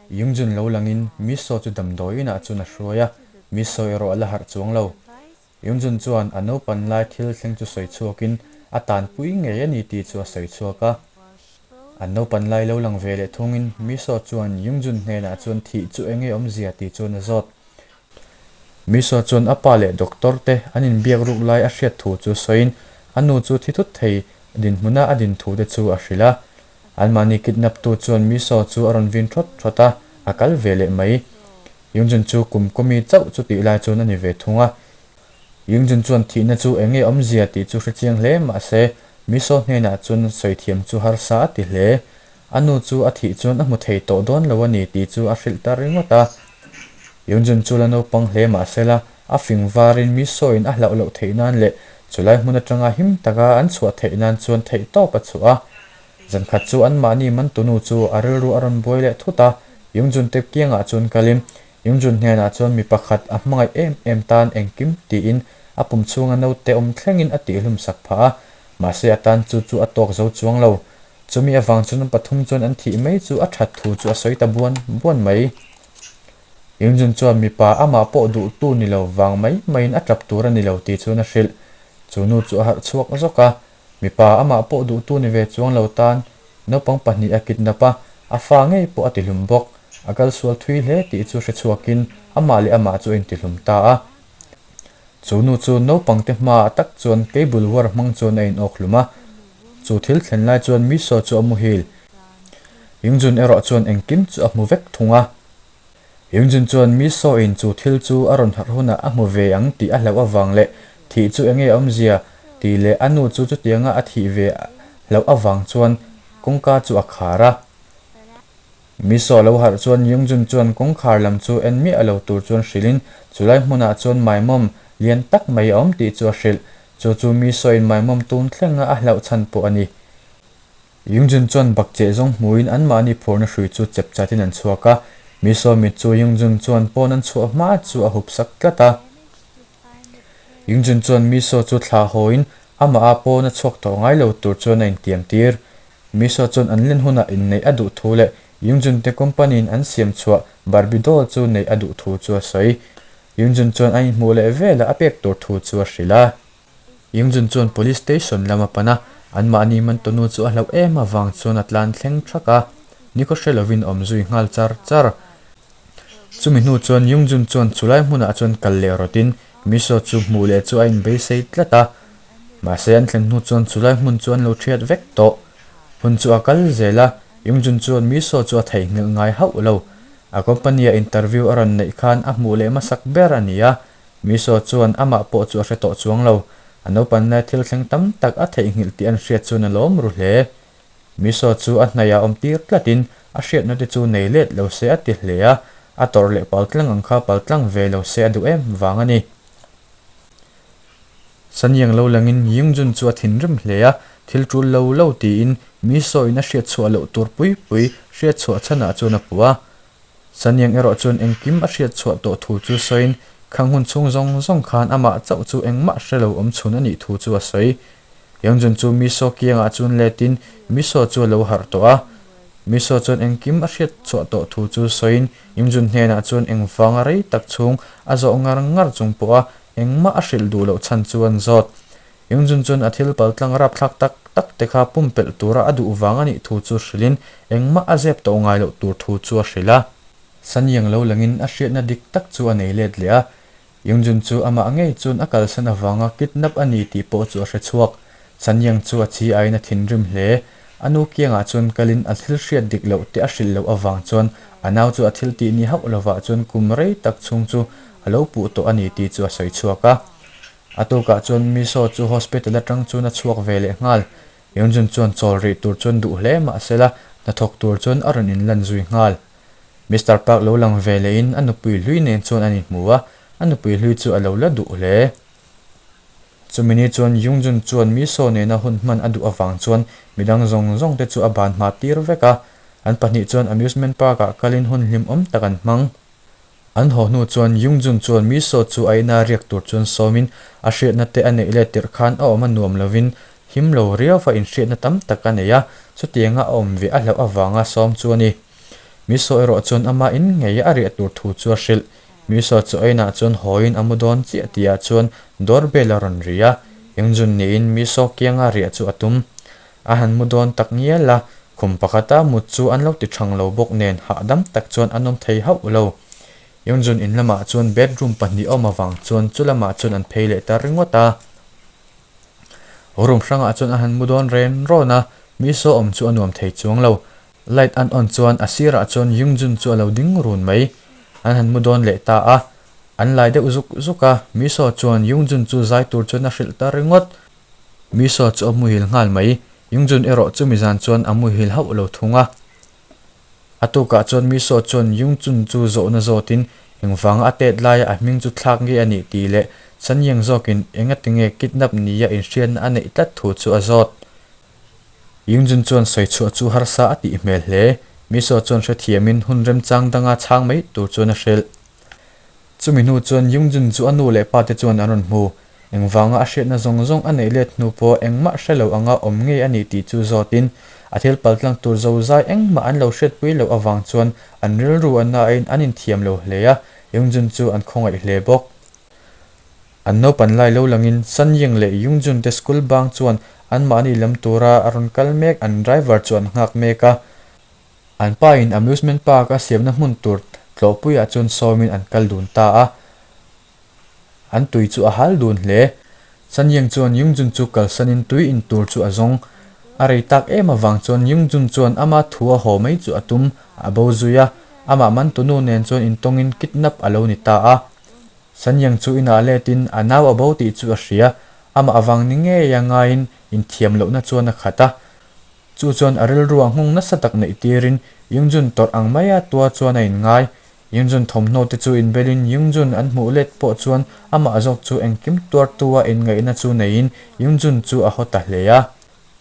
Yungjun lo langin Miso chu damdawi inah chuan a hruai a, Miso erawh a la harh chuang lo. Yungjun chuan a naupan lai thil thleng chu sawi chhuakin a tanpui ngei a ni tih chu a sawi chhuak a. An naupan lai lo lang ve leh thungin Miso chuan Yungjun hnenah chuan thih chu enge awmzia tih chuan a zawt. Miso chuan a pa leh doctor te an inbiak ruk lai a hriat thu chu sawiin a nu chu thi thut thei dinhmuna a din thu te chu a hrilh a. Anmahni kidnap tu chuan Miso chu a rawn vin thawt thawt a, a kal ve leh mai. Yungjun chu kum kawmi chauh chu tih lai chuan a ni ve thung a. Yungjun chuan thihna chu eng nge awmzia tih chu hrechiang hle mahse Miso hnenah chuan sawi thiam chu harsa a ti hle. A nu chu a thih chuan a hmu thei tawh dawn lo a ni tih chu a hrilh ta ringawt a. Yungjun chu la naupang hle mahsela a fing varin Miso in a hlauh loh theih nan leh chulai hmun atanga him taka an chhuah theih nan chuan theihtawp a chhuah a. Zankhat chu anmahni mantunu chu a rilru a rawn buai leh thut a, Yungjun te kiangah chuan kalin Yungjun hnenah chuan mi pakhat a hmangaih em em tan engkim tiin a pum chhunga naute awm thlengin a tihhlum sak phah a, mahse a tan chu chu a tawk zo chuang lo. Chumi avang chuan an pathum chuan an thih mai chu a that thu chu a sawi ta buan buan mai. Yungjun chuan mipa amah pawh duhtu ni lo vang mai maiin a tap tur a ni lo tih chuan a hrilh. Chu nu chu a harh chhuak zawk a, Mipa amah pawh duhtu ni ve chuang lo tan naupang pahnih a kidnap a, a fa ngei pawh a tihlum bawk. A kal sual thui hle tih chu hre chhuakin amah leh amah chu a intihlum ta a. Chu nu chu naupang te hmaah tak chuan cable wire hmang chuan a inawk hlum a. Chu thil thlen lai chuan Miso chu a muhil. Yingjun erawh chuan engkim chu a hmu vek thung a. Yungjun chuan mi sawiin chu thil chu a rawn harh hunah a hmu ve ang tih a hlauh avang leh thih chu enge awmzia tih leh a nu chu chutianga a thih ve hlauh avang chuan kawngka chu a khar a. Mi saw lo harh chuan Yungjun chuan kawngkhar lam chu en miah lo tur chuan hrilhin chulai hmunah chuan maimawm lian tak mai a awm tih chu a hrilh. Chu chu mi sawiin maimawm tun thlenga a hlauh chhan pawh a ni. Yungjun chuan bakcheh zawng hmuin anmahni phurna hrui chu chep chatin an chhuak a, mi sawmi chu Yungjun chuan pawn an chhuah hma chu a hup sak tlat a. Yungjun chuan mi saw chu thlah hawiin amah a pawn a chhuak tawh ngai lo tur chuan a intiam tir. Mi saw chuan an len hunah inneih a duh thu leh Yungjun te company in an siam chhuah Barbie doll chu neih a duh thu chu a sawi. Yungjun chuan a inhmuh leh velah a pek tur thu chu a hrilh a. Yingjun chuan Police Station lam a pan a, anmahni mantunu chu a hlauh em avang chuan a tlan thleng thak a, nikhaw hre lovin a awm zui nghal char char. Chumi hnu chuan Yingjun chuan chulai hmunah chuan kal leh rawtin Miso chu hmuh leh chu a inbeisei tlat a, mahse an thlen hnu chuan chulai hmun chu an lo thiat vek tawh. Hun chu a kal zel a, Yingjun chuan Miso chu a theihnghilh ngai hauh lo. A company-a interview a rawn neih khan a hmuh leh hmasak ber a ni a, Miso chuan amah pawh chu a hre tawh chuang lo. A naupan lai thil thleng tam tak a theihnghilh tih an hriat chuan a lawm ru hle. Miso chu a hnaihah awm tir tlatin a hriatna te chu nei let lo se a ti hle a, a tawrh leh paltlang ang kha paltlang ve lo se a duh em vang a ni. Saniang lo langin Yingjun chu a thinrim hle a, thil tul lo lo tiin Miso in a hriatchhuah loh tur pui pui hriatchhuah chhanah chuan a puh a. Saniang erawh chuan engkim a hriat chhuah tawh thu chu sawiin, khang hun chhung zawng zawng khan amah chauh chu engmah hre lo awm chhun a nih thu chu a sawi. Yongjun chu Miso kiangah chuan letin Miso chu a lo harh tawh a. Miso chuan engkim a hriat chhuah tawh thu chu sawiin Yongjun hnenah chuan engvanga rei tak chhung a zawh ngar ngar chung pawha engmah a hrilh duh loh chhan chu an zawt. Yongjun chuan a thil paltlang rapthlak tak tak te kha pumpelh tura a duh vang a nih thu chu hrilhin engmah a zep tawh ngai loh tur thu chu a hrilh a. Saniang lo langin a hriatna dik tak chu a nei let leh a, Yongjun chu amah ngei chuan a kalsan avanga kidnap a ni tih pawh chu a hre chhuak. Saniang chu a chi aiin a thinrim hle. A nu kiangah chuan kalin a thil hriat dik loh te a hrilh loh avang chuan a nau chu a thil tih ni hauh lovah chuan kum rei tak chhung chu a lo puh tawh a ni tih chu a sawi chhuak a. A tukah chuan Miso chu hospital atang chuan a chhuak ve leh nghal. Yeonjun chuan chawl rih tur chuan duh hle mah sela hnathawk tur chuan a rawn inlan zui nghal. Mister Park lo lang ve lehin a nupui hlui nen chuan an inhmu a, a nupui hlui chu a lo la duh hle. Chumi ni chuan Yeonjun chuan Miso nena hun hman a duh avang chuan midang zawng zawng te chu a ban hma tir vek a, an pahnih chuan amusement park ah kalin hun hlimawm tak an hmang. An haw hnu chuan Yungjun chuan Miso chu a ina riak tur chuan sawmin a hriatna te a neih let tirh khan a awm a nuam lovin him lo riauva inhriatna tam tak a nei a, chutianga a awm ve a hlauh avanga sawm chu a ni. Miso erawh chuan ama in ngei a riah tur thu chu a hrilh. Miso chu a inah chuan hawiin a mu dawn chiah tihah chuan door bell a rawn ri a, Yungjun niin Miso kianga riah chu a tum. A han mu dawn tak ngial a, khum pakhata mut chu an lo ti thang lo bawk nen hahdam tak chuan an awm thei hauh lo. Yungjun in lamah chuan bedroom pahnih awm avang chuan chu lamah chuan an phei leh ta ringawt a. Room hrangah chuan a han mu dawn ren rawn a, Miso awm chu a nuam thei chuang lo. Light an on chuan a sirah chuan Yungjun chu a lo ding run mai. An han mu dawn leh ta a. An lai deuh zuk zuk a, Miso chuan Yungjun chu zai tur chuan a hrilh ta ringawt. Miso chu a muhil nghal mai. Yungjun erawh chumi zan chuan a muhil hauh lo thung a. A tukah chuan Miso chuan Yungjun chu zawhna zawtin engvanga a tet laia a hming chu thlak nge a nih tih leh Sanyang zawkin engatinge kidnap nia inhriatna a neih tlat thu chu a zawt. Yungjun chuan sawi chhuah chu harsa a tih hmel hle. Miso chuan hrethiamin hun remchang danga chhang mai tur chuan a hrilh. Chumi hnu chuan Yungjun chu a nu leh pa te chuan an rawn hmu. Engvanga a hriatna zawng zawng a neih let hnu pawh engmah hre lo anga awm ngei a nih tih chu zawtin a thil paltlang tur zozai engmah an lo hriatpui loh avang chuan an rilru a nain an inthiam lo hle a, Yungjun chu an khawngaih hle bawk. An naupan lai lo langin San Ying leh Yung Jun te school bang chuan anmahni lam tura a rawn kal mek an driver chu an nghak mek a. An pa in amusement park a siamna hmun tur tlawhpuiah chuan sawmin an kal dun ta a. An tui chu a hal dun hle. San Ying chuan Yung Jun chu kalsanin tui in tur chu a zawng. A rei tak em avang chuan Yung Jun chuan ama thu a haw mai chu a tum a bo zui a. Amah mantunu nen chuan intawngin kidnap a lo ni ta a. Sanyang chu inah letin a nau a bo tih chu a hria, amah avang ni ngei a ngaiin inthiam lohna chuan a khat a. Chu chuan a rilru a nghawng nasa tak neih tirin Yungjun tawrh ang maia tua chuan a inngai. Yungjun thawmhnaw te chu inbelin Yungjun an hmuh let pawh chuan amah zawk chu engkim tuartu a inngaihna chu neiin Yungjun chu a haw ta hle a.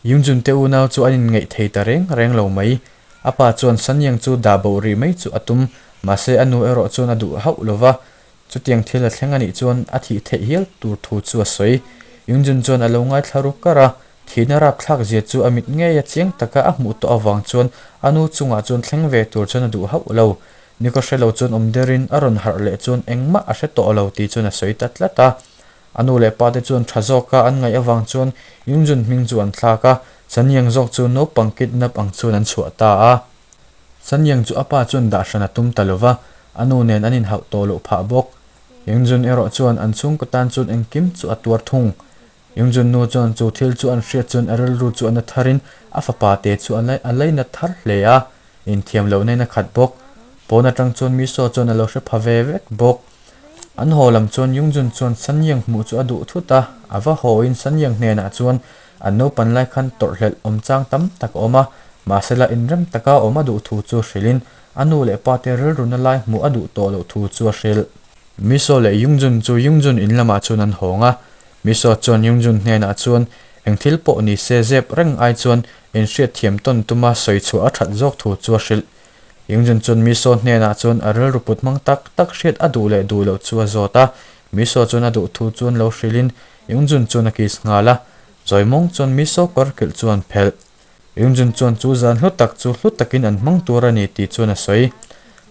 Yungjun te unau chu an inngaih thei ta reng reng lo mai. A pa chuan Sanyang chu dah boh rih mai chu a tum, mahse a nu erawh chuan a duh hauh lo va, chutiang thil a thleng a nih chuan a thih theih hial tur thu chu a sawi. Yungjun chuan a lo ngaithla ru kar a, thihna rapthlak zia chu a mit ngei a chiang taka a hmuh tawh avang chuan a nu chungah chuan thleng ve tur chuan a duh hauh lo. Nikaw hre lo chuan awm derin a rawn harh leh chuan engmah a hre tawh lo tih chuan a sawi ta tlat a. A nu leh pa te chuan tha zawka an ngaih avang chuan Yungjun hming chu an thlak a, Sanyang zawk chu naupang kidnap ang chuan an chhuah ta a. Sanyang chu a pa chuan dah hran a tum ta lo va, a nu nen an inhauh tawh loh phah bawk. Yungjun erawh chuan an chhungkaw tan chuan engkim chu a tuar thung. Yungjun nu chuan chu thil chu an hriat chuan a rilru chu a na tharin a fapa te chu a lainat thar hle a, inthiam loh nen a khat bawk. Pawn atang chuan Miso chuan a lo hre pha ve vek bawk. An haw lam chuan Yungjun chuan Sanyang hmuh chu a duh thut a, a va hawiin Sanyang hnenah chuan an naupan lai khan tawrhhlelh awm chang tam tak a awm a, mahsela inrem taka awm a duh thu chu hrilhin a nu leh pa te rilruna lai hmuh a duh tawh loh thu chu a hrilh. Miso leh Yungjun chu Yungjun in lamah chuan an hawng a, Miso chuan Yungjun hnenah chuan eng thil pawh ni se zep reng ai chuan inhriatthiam tawn tuma sawi chhuah a that zawk thu chu a hrilh. Yungjun chuan Miso hnenah chuan a rilru put hmang tak tak hriat a duh leh duh loh chu a zawt a. Miso chuan a duh thu chuan lo hrilhin Yungjun chuan a kiss nghal a. Zawimawng chuan Miso kawr kilh chu an phelh. Yungjun chuan chu zan hlu tak chu hlu takin an hmang tur a ni tih chuan a sawi.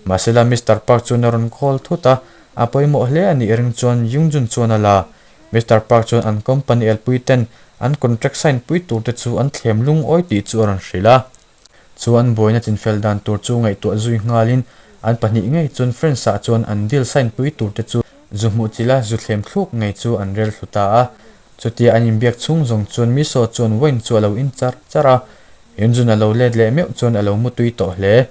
Mahsela Mister Park chuan a rawn call thut a, a pawimawh hle a nih ring chuan Yungjun chuan a la. Mister Park chuan an company elpui ten an contract sign pui tur te chu an thlem lungawi tih chu a rawn hrilh a. Chu an buaina chinfel dan tur chu ngaihtuah zui nghalin an pahnih ngei chuan Friends ah chuan an deal sign pui tur te chu zu hmuh chilh a zu thlem thluk ngei chu an rel thlu ta a. Chutia an inbiak chhung zawng chuan Miso chuan wine chu a lo in char char a, Yunjun a lo let leh meuh chuan a lo mu tui tawh hle.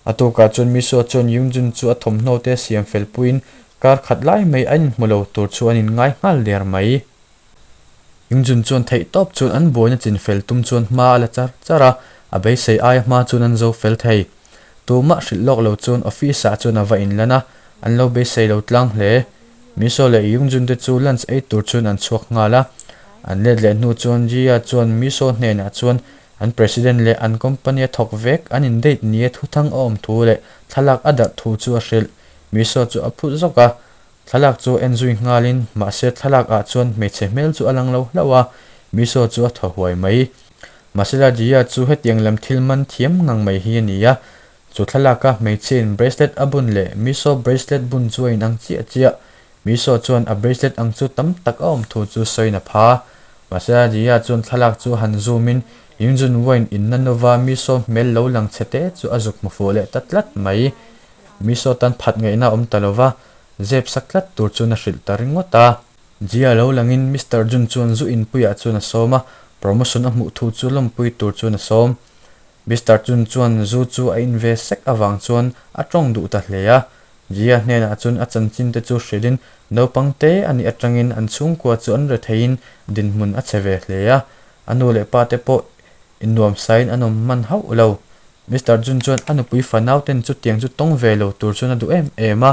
A tukah chuan Miso chuan Yunjun chu a thawmhnaw te siam fel puiin kar khat lai mai an inhmu lo tur chu an inngai nghal der mai. Yungjun chuan theih tawp chuan an buaina chin fel tum chuan hma a la char char a, a beisei aia hma chuan an zo fel thei. Tumah hrilh lawk lo chuan office ah chuan a va inlan a, an lo beisei lo tlang hle. Miso leh Yungjun te chu lunch ei tur chuan an chhuak nghal a. An let leh hnu chuan Jia chuan Miso hnenah chuan an president leh an company a thawk vek an in date nia thuthang a awm thu leh thlalak a darh thu chu a hrilh. Miso chu a phut zawk a, Thlalak chu en zui nghalin, mahse thlalak ah chuan hmeichhe hmel chu a lang lo hlauh a, Miso chu a thaw huai mai. Mahsela Jia chu hetiang lam thil man thiam ngang mai hi a ni a. Chu thlalaka hmeichhiain bracelet a bun leh Miso bracelet bun chu a inang chiah chiah. Miso chuan a bracelet ang chu tam tak a awm thu chu sawiin a pha. Mahse Jia chuan thlalak chu han zoom in Yunjun wine inna nova Miso hmel lo lang chhe te chu a zuk hmu fuh leh ta tlat mai. Miso tan phat ngaihna a awm ta lova, zep sak tlat tur chuan a hrilh ta ringawt a. Jia lo langin Mister Jun chuan zu inpuiah chuan a sawm a, promotion a hmuh thu chu lawmpui tur chuan a sawm. Mister Chun chuan zu chu a in ve sek avang chuan a tawng duh ta hle a. Jia hnenah chuan a chanchin te chu hrilhin naupang te a nih atangin an chhungkua chu an retheiin dinhmun a che ve hle a. A nu leh pa te pawh innuamsain an awm hman hauh lo. Mister Chun chuan a nupui fanau ten chutiang chu tawng ve lo tur chuan a duh em em a.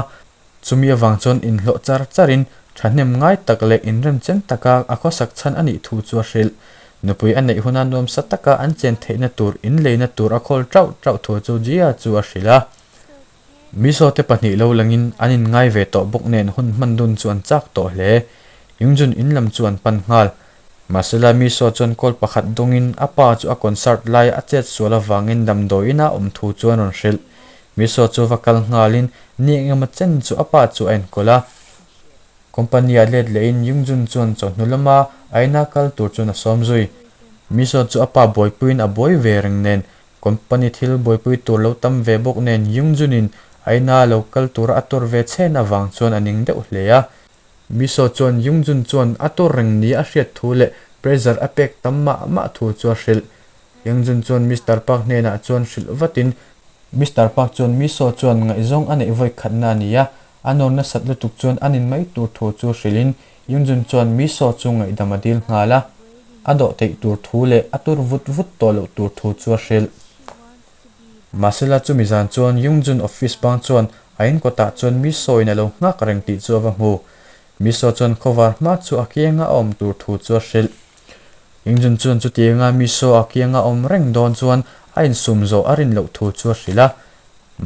Chumi avang chuan inhlawh char charin thahnem ngai tak leh inremchen taka a khawsak chhan a nih thu chu a hrilh. Nupui a neih huna nuamsa taka an chen theihna tur inleina tur a khawl tauh tauh thu chu Jia chu a hrilh a. Mizo te pahnih lo langin an inngai ve tawh bawk nen hun hman dun chu an chak tawh hle. Yungjun in lam chu an pan nghal. Mahsela Miso chuan call pakhat dawngin a pa chu a concert lai a chet sual avangin damdawi ina awm thu chu an rawn hrilh. Miso chu va kal nghalin ni engemaw chen chu a pa chu a enkawl a. Company-ah let lehin Yungjun chuan chawhnu lama a ina kal tur chuan a sawm zui. Miso chu a pa buaipuiin a buai ve reng nen company thil buaipui tur lo tam ve bawk nen Yungjun-in a ina lo kal tura a tur ve chhen avang chuan a ning deuh hle a. Miso chuan Yungjun chuan a tur reng ni a hriat thu leh pressure a pek tam mah mah thu chu a hrilh. Yungjun chuan Mister Park hnenah chuan hrilh vatin, Mister Park chuan Miso chuan ngaihzawng a neih vawi khatna a ni a, a nawr nasat lutuk chuan a nin mai tur thu chu hrilhin Yungjun chuan Miso chu ngaihdam a dil nghal a, a dawh theih tur thu leh a tur vut vut tawh loh tur thu chu a hrilh. Mahsela chumi zan chuan Yungjun office bang chuan a in kawtah chuan Miso in a lo nghak reng tih chu a va hmu. Miso chuan khawvar hma chu a kianga a awm tur thu chu a hrilh. Yungjun chuan chutianga Miso a kianga awm reng dawn chuan a insum zawh a rin loh thu chu a hrilh a.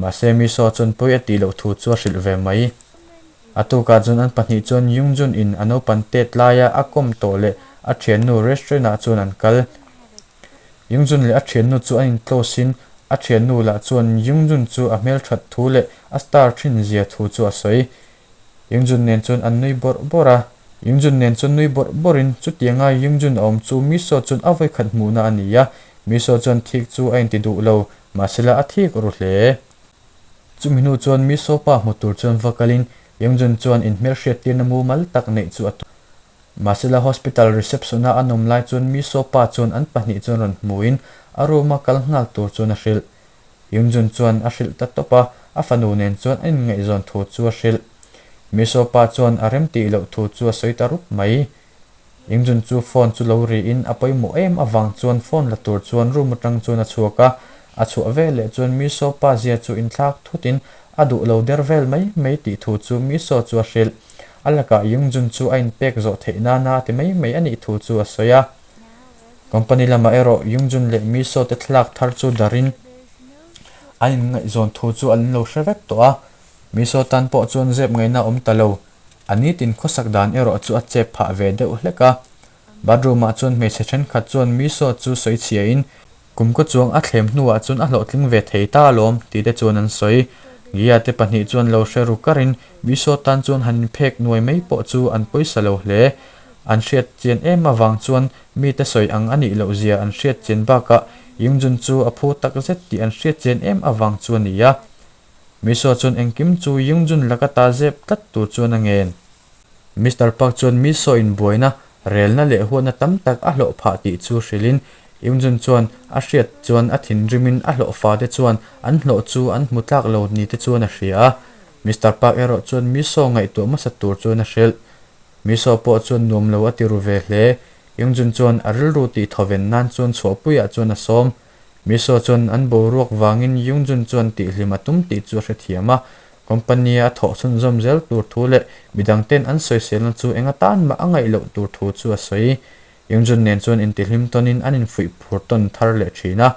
Mahse Miso chuan pawi a tih loh thu chu a hrilh ve mai. A tukah chuan an pahnih chuan Yungjun in a naupan tet laia a kawm tawh leh a thiannu restaurant ah chuan an kal. Yungjun leh a thiannu chu an in-close in a thiannu lah chuan Yungjun chu a hmelthat thu leh a star thin zia thu chu a sawi. Yungjun nen chuan an nui bawrh bawrh a. Yungjun nen chuan nui bawrh bawrhin chutianga Yungjun a awm chu Miso chuan a vawikhat hmuhna a ni a. Miso chuan thik chu a inti duh lo, mahsela a thik ru hle. Chumi hnu chuan Miso pa hmu tur chuan va kalin Yungjun chuan inhmelhriattirna mumal tak neih chu a tum. Mahsela hospital reception a an awm lai chuan Miso pa chuan an pahnih chuan rawn hmuin a room a kal nghal tur chuan a hrilh. Yungjun chuan a hrilh ta tawp a, a fanu nen chuan a inngaihzawn thu chu a hrilh. Miso pa chuan a rem tih loh thu chu a sawi ta rup mai. Yungjun chu phone chu lo riin a pawimawh em avang chuan phone la tur chuan room atang chuan a chhuak a, a chhuah veleh chuan Miso pa zia chu inthlak thutin a duh lo der vel mai mai tih thu chu Miso chu a hrilh. A lakah Yungjun chu a inpek zawh theih nana a ti mai mai a nih thu chu a sawi a. Company lamah erawh Yungjun leh Miso te thlalak thar chu darin an inngaihzawn thu chu an lo hre vek tawh a. Miso tan pawh chuan zep ngaihna a awm ta lo. A nitin khawsak dan erawh chu a chep phah ve deuh hlek a. Bathroom-ah chuan hmeichhe thenkhat chuan Miso chu sawi chhiain Kum kaw chuang a thlem hnuah chuan a hlawhtling ve thei ta alawm tih te chuan an sawi. Gia te pahnih chuan lo hre ru karin Miso tan chuan han inphek nuai mai pawh chu an pawisa lo hle. An hriat chian em avang chuan mite sawi ang a nih loh zia an hriat chian bakah Yungjun chu a phu tak zet tih an hriat chian em avang chu a ni a. Miso chuan engkim chu Yungjun laka ta zep tlat tur chuan a ngen. Mister Park chuan mi saw inbuaina, relna leh huatna tam tak a hlawh phah tih chu hrilhin Yungjun chuan a hriat chuan a thinrimin a hlawh fate chuan an hlawh chu an hmu tlak lo ni te chuan a hria a. Mister Park erawh chuan mi saw ngaihtuah hmasa tur chuan a hrilh. Mi saw pawh chuan nuam lo a ti ru ve hle. Yungjun chuan a rilru tih thawven nan chuan chhuahpuiah chuan a sawm. Miso chuan an boruak vangin Yungjun chuan tihhlim a tum tih chu a hrethiam a, company-a a thawh chhunzawm zel tur thu leh midangten an sawiselna chu eng atan mah a ngaih loh tur thu chu a sawi. Yungjun nen chuan intihhlim tawnin an infuih phur tawn thar leh thin a,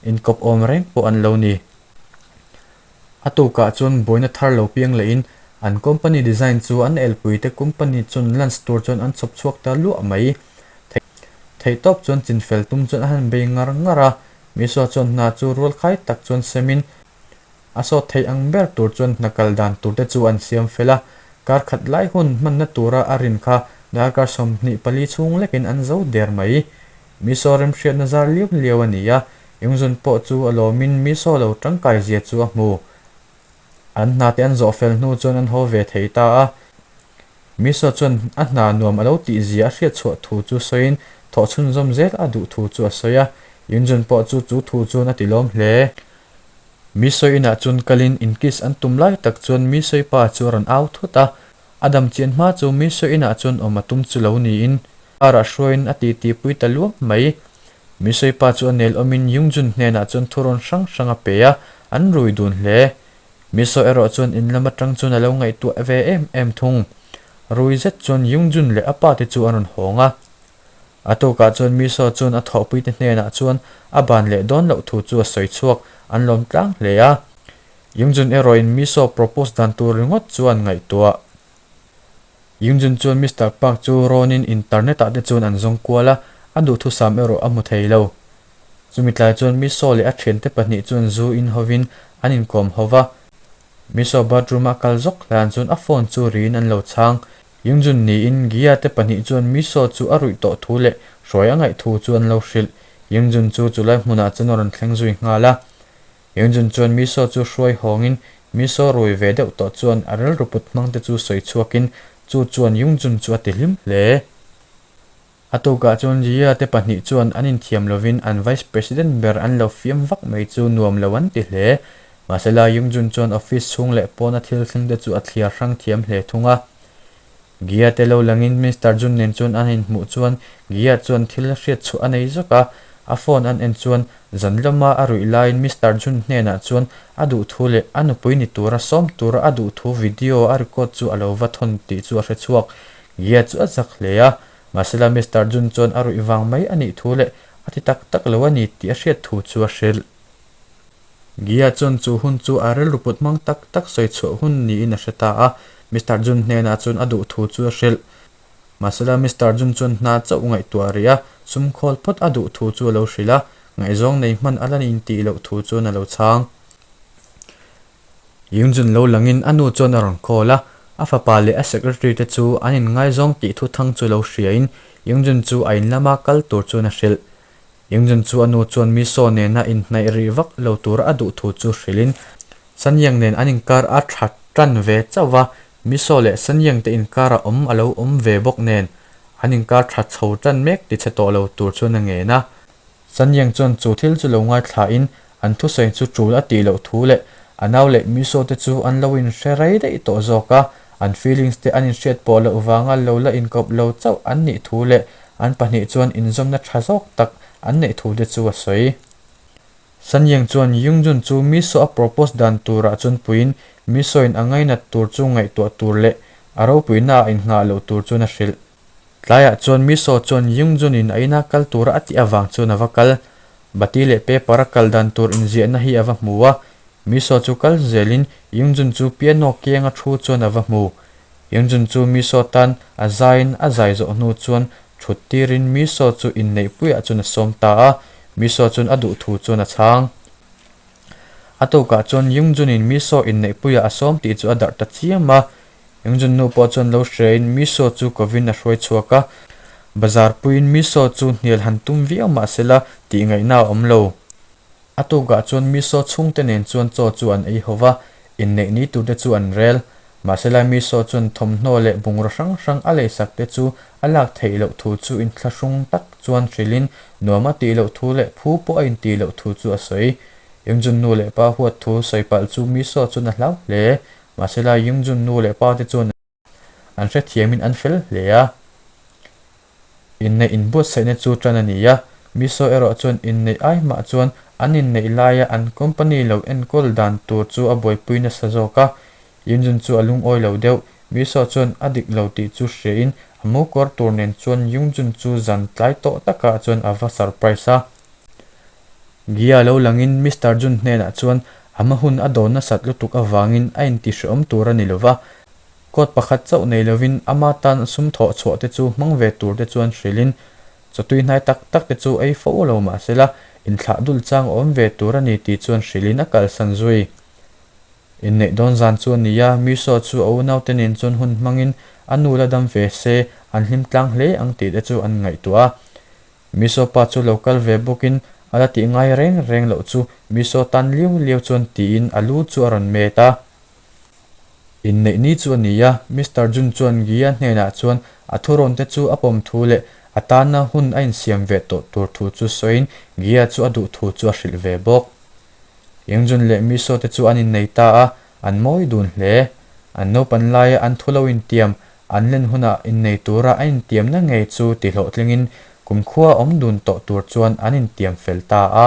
inkawp awm reng pawh an lo ni. A tukah chuan buaina thar lo piang lehin an company design chu an elpuite company chuan lunch tur chuan an chhawp chhuak ta luah mai. Theihtawp chuan chinfel tum chuan a han bei ngar ngar a, Misua chuan hna chu rualkhai tak chuan semin. A sawt thei ang ber tur chuan hna kal dan tur te chu an siam fel a, kar khat lai hun hmanna tura a rin kha darkar 24 chhung lekin an zo der mai. Miso remhriatna zar liau liau a ni a, Yungjun pawh chu a lawmin Miso lo tangkai zia chu a hmu. An hna te an zawh fel hnu chuan an haw ve thei ta a. Miso chuan a hna nuam a lo tih zia a hriat chhuah thu chu sawiin thawh chhunzawm zel a duh thu chu a sawi a, Yunjun pawh chu chu thu chuan a ti lawm hle. Miso inah chuan kalin inkiss an tum lai tak chuan Miso pa chu a rawn au thut a, a dam chian hma chu Miso inah chuan awm a tum chu lo niin car ah hruaiin a titi pui ta luam mai. Miso pa chu a nel awmin Yungjun hnenah chuan thurawn hrang hrang a pe a, an rui dun hle. Miso erawh chuan in lam atang chuan a lo ngaihtuah ve em em thung. Rui zet chuan Yungjun leh a pa te chu an rawn hawng a. A tukah chuan Miso chuan a thawhpuite hnenah chuan a ban leh dawn loh thu chu a sawi chhuak, an lawm tlang hle a. Yungjun erawhin Miso propose dan tur ringawt chuan ngaihtuah. Yungjun chuan Mister Park chu rawnin internet ah te chuan an zawng kual a, a duhthusam erawh a hmu thei lo. Chumi tlai chuan Miso leh a thiante pahnih chuan zu in hovin an inkawm ho va. Miso bathroom a kal zawk hlan chuan a phone chu riin an lo chhang. Yungjun niin Gia te pahnih chuan Miso chu a ruih tawh thu leh hruai a ngaih thu chu an lo hrilh. Yungjun chu chulai hmunah chuan a rawn thleng zui nghal a. Yungjun chuan Miso chu hruai hawngin Miso rui ve deuh tawh chuan a rilru put hmang te chu sawi chhuakin chu chuan Yungjun chu a ti hlim hle. A tukah chuan Jia te pahnih chuan an inthiam lovin an Vice President ber an lo fiam vak mai chu nuam lo an ti hle. Mahsela Yungjun chuan office chhung leh pawna thil thleng te chu a thliar hrang thiam hle thung a. Gia te lo langin Mister Jun nen chuan an inhmuh chuan Gia chuan thil hriat chhuah a nei zawk a, a phone an en chuan zan lawma a ruih laiin Mister Jun hnenah chuan a duh thu leh a nupui ni tura sawm tura a duh thu video a record chu a lo va thawn tih chu a hre chhuak. Gia chu a zak hle a, mahsela Mister Jun chuan a ruih vang mai a nih thu leh a ti tak tak lo a ni tih a hriat thu chu a hrilh. Gia chuan chu hun chu a rilru put hmang tak tak sawi chhuah hun niin a hre ta a, Mister Jun hnenah chuan a duh thu chu a hrilh. Mahsela Mister Jun chuan hna chauh ngaihtuah rih a, sum khawl phawt a duh thu chu a lo hrilh a, ngaihzawng nei hman a la intih loh thu chuan a lo chhang. Yungjun lo langin a nu chuan a rawn call a, a fapa leh a secretary te chu an inngaizawng tih thu thang chu lo hriain Yungjun chu a in lama kal tur chuan a hrilh. Yungjun chu a nu chuan Miso nena inhnaih rih vak lo tura a duh thu chu hrilhin Sanyang nen an inkar a tha tan ve chauh va, Miso leh Sanyang te inkar a awm a lo awm ve bawk nen an inkar tha chho tan mek ti chhe tawh lo tur chuan a ngen a. Sanyang chuan chu thil chu lo ngaithlain An thusawi chu tul a tih loh thu leh a nau leh Miso te chu an lo inhre rei daih tawh zawk a, an feelings te an inhriat pawh loh vanga lo la inkawp lo chauh an nih thu leh an pahnih chuan inzawmna tha zawk tak an neih thu te chu a sawi. Sanyang chuan Yungjun chu Miso a propose dan turah chuan puiin Miso-in a ngainat tur chu ngaihtuah tur leh a ropuina ah innghah loh tur chuan a hrilh. Tlaiah chuan Miso chuan Yungjun-in a ina kal tura a tih avang chuan a va kal. Bati leh paper a kal dan tur inziahna hi a va hmu a, Miso chu kal zelin Yungjun chu piano kianga thu chuan a va hmu. Yungjun chu Miso tan a zaiin a zai zawh hnu chuan thut tirin Miso chu inneihpuiah chuan a sawm ta a, Miso chuan a duh thu chuan a chhang. A tukah chuan Yungjunin Miso inneihpuiah a sawm tih chu a darh ta chiam a, Yungjun nu pawh chuan lo hrein Miso chu kovin a hruai chhuak a, bazar puiin Miso chu hnial han tum viau mah sela tih ngaihna a awm lo. A tukah chuan Miso chhungte nen chuan chaw chu an ei ho va, inneih ni turte chu an rel. Mahsela Miso chuan thawmhnaw leh bungraw hrang hrang a leisak te chu a lak theih loh thu chu inthlahrung tak chuan hrilhin nuam a tih loh thu leh phu pawh a intih loh thu chu a sawi. Yungjun nu leh pa huat thu sawi palh chu Miso chuan a hlau hle. Mahsela Yungjun nu leh pa te chuan an hrethiamin an fel hle a. Inneih inbuatsaihna chu tan a ni a, Miso erawh chuan inneih ai mah chuan an inneih laia an company lo enkawl dan tur chu a buaipui nasa zawk a. Yunjun chu a lungawi lo deuh, Miso chuan a dik lo tih chu hriain a mu kawr tur nen chuan Yungjun chu zan tlai tawh takah chuan a va surprise a. Gia lo langin Mister Jun hnenah chuan a hma hun a dawn nasat lutuk avangin a intihreawm tur a ni lova, Coat pakhat chauh nei lovin ama tan sum thawh chhuah te chu hmang ve tur te chuan hrilhin chawtui hnai tak tak te chu ei fo lo mahsela inthlah dul chang a awm ve tur a ni tih chuan hrilhin a kalsan zui. Inneih dawn zan chu a ni a, Miso chu a unaute nen chuan hun hmangin a nu la dam ve se, an hlim tlang hle ang tih te chu an ngaihtuah a. Miso pa chu lo kal ve bawkin a la tih ngai reng reng loh chu Miso tan liau liau chuan tiin a lu chu a rawn met a. Inneih ni chu a ni a, Mister Jun chuan Gia hnenah chuan a thurawn te chu a pawm thu leh a tana hun a insiam ve tawh tur thu chu sawiin Gia chu a duh thu chu a hrilh ve bawk. Yingjun leh Miso te chu an innei ta a, an mawi dun hle. An naupan laia an thu lo intiam, an len hunah innei tura a intiamna ngei chu tihlawhtlingin kumkhua awm dun tawh tur chuan an intiam fel ta a.